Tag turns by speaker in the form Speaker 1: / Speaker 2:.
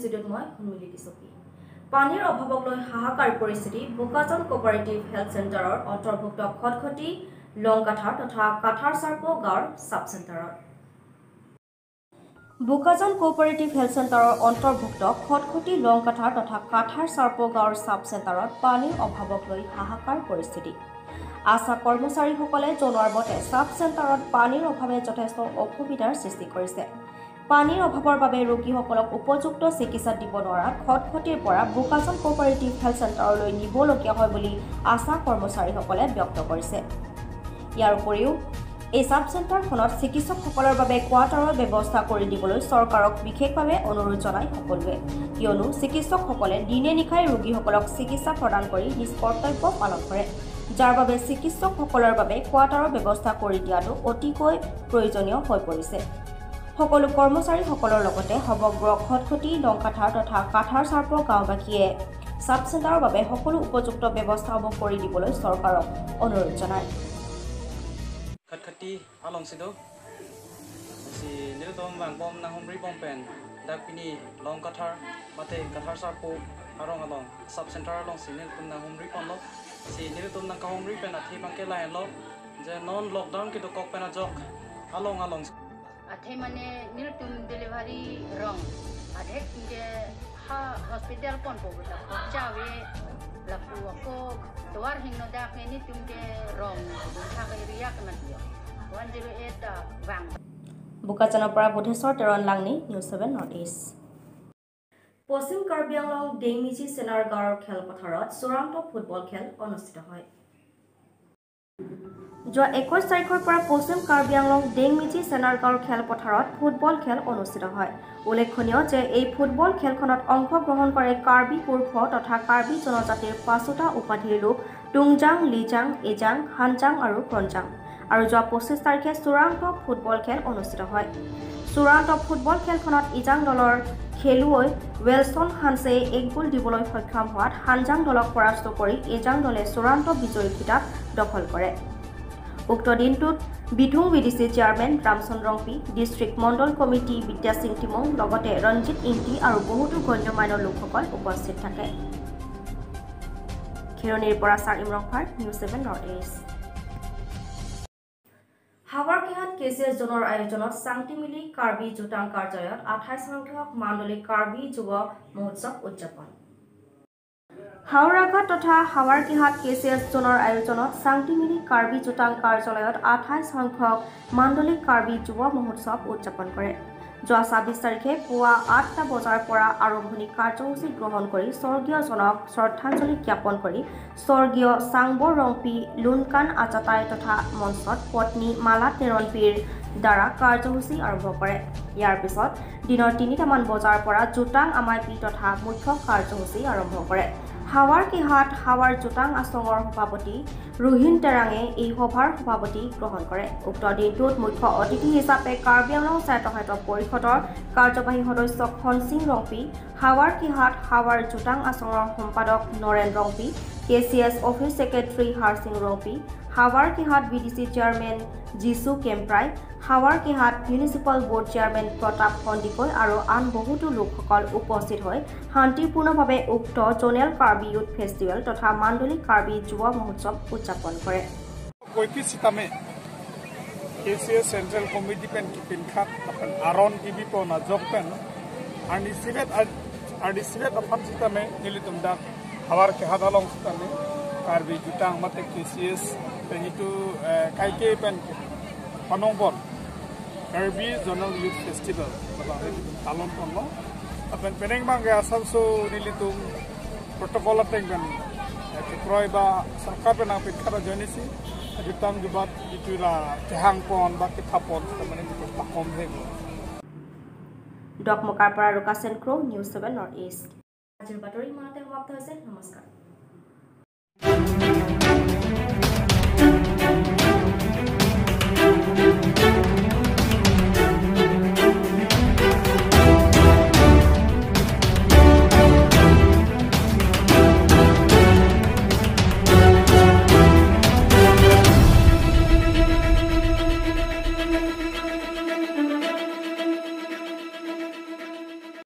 Speaker 1: ষ্টুডিঅ'ত মই সুমিলি দিছপি। পানীৰ অভাৱক লৈ হাহাকাৰ পৰিস্থিতি বোকাজান কোঅপাৰেটিভ হেল্থ চেণ্টাৰৰ অন্তৰ্ভুক্ত খটখটি, লংকাথাৰ তথা কাথাৰ চাৰ্প গাঁৱৰ ছাব চেণ্টাৰত। বোকাজান কোঅপাৰেটিভ হেল্থ চেণ্টাৰৰ অন্তৰ্ভুক্ত খটখটি, লংকাথাৰ তথা কাথাৰ চাৰ্প গাঁৱৰ ছাব চেণ্টাৰত পানীৰ অভাৱক লৈ হাহাকাৰ পৰিস্থিতি। আশা কৰ্মচাৰীসকলে জনোৱাৰ মতে ছাব চেণ্টাৰত পানীৰ অভাৱে যথেষ্ট অসুবিধাৰ সৃষ্টি কৰিছে। পানীৰ অভাৱৰ বাবে ৰোগীসকলক উপযুক্ত চিকিৎসা দিব নোৱাৰাত খটখটিৰ পৰা বোকাজান কোঅপাৰেটিভ হেল্থ চেণ্টাৰলৈ নিবলগীয়া হয় বুলি আশা কৰ্মচাৰীসকলে ব্যক্ত কৰিছে। ইয়াৰ উপৰিও এই ছাব চেণ্টাৰখনত চিকিৎসকসকলৰ বাবে কোৱাৰ্টাৰৰ ব্যৱস্থা কৰি দিবলৈ চৰকাৰক বিশেষভাৱে অনুৰোধ জনায় সকলোৱে। কিয়নো চিকিৎসকসকলে দিনে নিশাই ৰোগীসকলক চিকিৎসা প্ৰদান কৰি নিজ কৰ্তব্য পালন কৰে, যাৰ বাবে চিকিৎসকসকলৰ বাবে কোৱাৰ্টাৰৰ ব্যৱস্থা কৰি দিয়াটো অতিকৈ প্ৰয়োজনীয় হৈ পৰিছে। সকলো কৰ্মচাৰীসকলৰ লগতে সমগ্ৰ খটখটি, লংকাথাৰ তথা কাথাৰ চাৰ্প গাঁওবাসীয়ে ছাব চেণ্টাৰৰ বাবে সকলো উপযুক্ত ব্যৱস্থাসমূহ কৰি দিবলৈ চৰকাৰক অনুৰোধ জনায়।
Speaker 2: Khatkati along sido si niltom bang bom na humri bom pen dak pini long kathar mate kathar sarpo arong along sub center along si niltom na humri pon lo si niltom na kahumri pen athe bang ke line lo je non lockdown ki do kok pen jok along along
Speaker 3: athe mane niltum delivery rong athe ke ha hospital pon po la chawe la pu ko tuar hingno dak ni tumke rong tha ke ria ke matio 108 bang.
Speaker 1: বোকাজানৰ পৰা Budheswar Teron লাংনি, news 7 north east. পশ্চিম কাৰ্বি আংলং ডেংমিজি চেনাৰ গাঁৱৰ খেলপথাৰত চূড়ান্ত football খেল অনুষ্ঠিত হয়। যোৱা 21 তাৰিখৰ পৰা পশ্চিম কাৰ্বি আংলং ডেংমিজি চেনাৰ গাঁৱৰ খেলপথাৰত ফুটবল খেল অনুষ্ঠিত হয়। উল্লেখনীয় যে এই ফুটবল খেলখনত অংশগ্ৰহণ কৰে কাৰ্বি কুৰ্ফ তথা কাৰ্বি জনজাতিৰ 5টা উপাধিৰ লোক টুংজাং, লিজাং, এজাং, হানজাং আৰু ক্ৰঞ্জাং। আৰু যোৱা 25 তাৰিখে চূড়ান্ত ফুটবল খেল অনুষ্ঠিত হয়। চূড়ান্ত ফুটবল খেলখনত ইজাং দলৰ খেলুৱৈ ৱেলছন হানছে 1 গ'ল দিবলৈ সক্ষম হোৱাত হানজাং দলক পৰাস্ত কৰি এজাং দলে চূড়ান্ত বিজয়ী খিতাপ দখল কৰে। উক্ত দিনটোত Bithung B D C chairman Ramchandra Rongpi, district Mandal committee Bidyasing Timung, লগতে ৰঞ্জিত ইংটি আৰু বহুতো গণ্যমান্য লোকসকল উপস্থিত থাকে। খেৰণিৰ পৰা sir Imrongphar, news 7 north east. হাৱাৰকিহাট K C S জোনৰ আয়োজনত চাংটিমিলি কাৰ্বি জোটাং কাৰ্যালয়ত 28 সংখ্যক মাণ্ডলিক কাৰ্বি যুৱ মহোৎসৱ উদযাপন। হাওৰাঘাট তথা হাৱাৰকিহাট কে চি এছ জোনৰ আয়োজনত চাংটিমিলি কাৰ্বি জোটাং কাৰ্যালয়ত 28 সংখ্যক মাণ্ডলিক কাৰ্বি যুৱ মহোৎসৱ উদযাপন কৰে। যোৱা 26 তাৰিখে পুৱা 8টা বজাৰ পৰা আৰম্ভণি কাৰ্যসূচী গ্ৰহণ কৰি স্বৰ্গীয়জনক শ্ৰদ্ধাঞ্জলি জ্ঞাপন কৰি স্বৰ্গীয় চাংবৰ ৰংপি লুনকান আজাতাই তথা মঞ্চত পত্নী মালা তেৰণপিৰ দ্বাৰা কাৰ্যসূচী আৰম্ভ কৰে। ইয়াৰ পিছত দিনৰ 3টামান বজাৰ পৰা জোটাং আমাইপি তথা মুখ্য কাৰ্যসূচী আৰম্ভ কৰে। হাৱাৰকিহাট হাৱাৰ জোটাং আচঙৰ সভাপতি ৰোহিন টেৰাঙে এই সভাৰ সভাপতি গ্ৰহণ কৰে। উক্ত দিনটোত মুখ্য অতিথি হিচাপে কাৰ্বি আংলং স্বায়ত্তশাসিত পৰিষদৰ কাৰ্যবাহী সদস্য খনসিং ৰংপি, হাৱাৰকিহাট হাৱাৰ জোটাং আচঙৰ সম্পাদক Naren Rongpi, K C S office secretary Harsing Rongpi, Hawarkihat B D C chairman Jisu Kemprai, Hawarkihat municipal board chairman Pratap Sandikoi আৰু আন বহুতো লোকসকল উপস্থিত হৈ শান্তিপূৰ্ণভাৱে উক্ত জ'নেল কাৰ্বি ইউথ ফেষ্টিভেল তথা মাণ্ডলিক কাৰ্বি যুৱ মহোৎসৱ উদযাপন কৰে।
Speaker 4: Central committee pen kipin khat aron kibi pona jok pen arnisibet afan sitame nilitum dak hawar ke hadalong sitame Karbi jutang mate KCS itu kaike pen panongbon Karbi Zonal Youth Festival talon ponlo apen peneng bang ke asam so nilitum protocol ateng pen kroy ba sarkar pen apin khara joinisi jutang jubat itula tehang pon ba ke thapon মানে takom hego
Speaker 1: ডকমকাৰ পৰা ৰুকাছেন ক্ৰ, news 7 north east. আজিৰ বাতৰি ইমানতে সমাপ্ত হৈছে। নমস্কাৰ।